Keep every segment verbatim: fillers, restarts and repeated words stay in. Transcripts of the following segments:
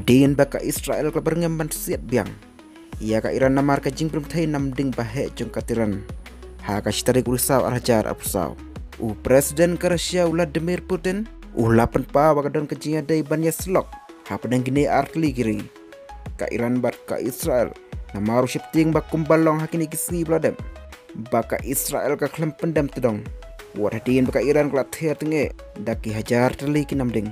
Hadien ba ka Israel ka la byrngem ban siat biang ïa ka Iran namar ka jingpynthei namding ba heh jong ka Tehran ha ka shi tarik u Risaw ar hajar arphew saw, u President ka Russia u Vladimir Putin u la pynpaw ba ka don ka jingïadei ban ïasyllok hapdeng kine ar tylli ki ri, ka Iran bad ka Israel, namar u sheptieng ba kumba long ha kine ki sngi ba la dep ba ka Israel ka khlem pyndem tdong, wat hadien ba ka Iran ka la ther tyngeh da ki hajar tylli ki namding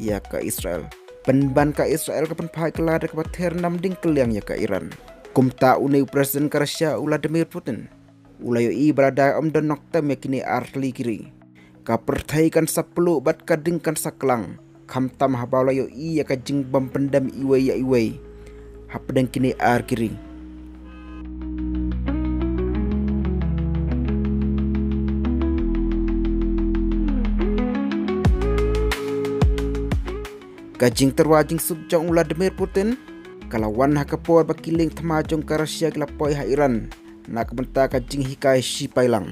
ïa ka Israel. Pynban ka Israel ka pynphai kylla da kaba ther namding kylliang ïa ka Iran. Kumta une u President ka Russia u Vladimir Putin u la ïohi ba lada ym don nongtem ïa kine ar tylli ki ri, ka pyrthei kan sa pluh bad ka ding kan sa klang, khamtam haba u la ïohi ïa ka jingbym pyndem iwei ïa iwei hapdeng kine ar ki ri. Ka jingtyrwa jingsuk jong u Vladimir Putin ka la wan ha ka por ba ki lieng thma jong ka Russia ki la poi ha Iran na ka bynta ka jinghikai shipailang.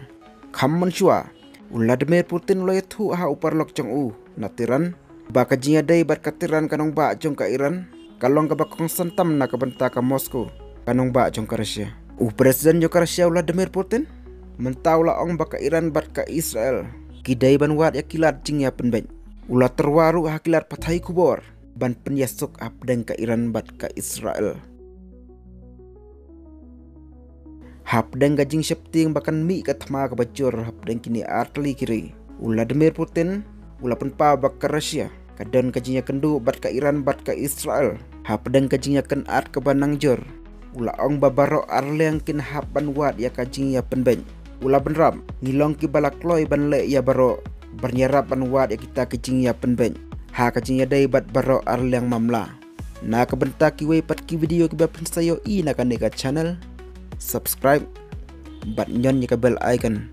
Kham mynshuwa, u Vladimir Putin u la ïathuh ha u paralok jong u na Tehran ba ka jingïadei bad ka Tehran, ka nongbah jong ka Iran, ka long kaba kongsan tam na ka bynta ka Moscow, ka nongbah jong ka Russia. U President jong ka Russia u Vladimir Putin mynta u la ong ba ka Iran bad ka Israel ki dei ban wad ïa ki lad jingïapynbeit. U la tyrwa ruh ha ki lad pathai khubor ban pynïasuk hapdeng ka Iran bad ka Israel. Hapdeng ka jingsheptieng ba kan mih ka thma kaba jur hapdeng kine ar tylli ki ri, u Vladimir Putin u la pynpaw ba ka Russia ka don ka jingïakynduh bad ka Iran bad ka Israel hapdeng ka jingïakynad kaba nang jur. U la ong ba baroh ar liang kin hap ban wad ïa ka jingïapynbeit. U la bynrap, ngi long kiba la kloi ban leh ïa baroh ban ïarap ban wad ïa kita ki jingïapynbeit ha ka jingïadei bad baroh ar liang mamla. Na ka bynta kiwei pat ki video kiba phin sa ïohi na kane ka channel, subscribe bad ñion ïa ka bell icon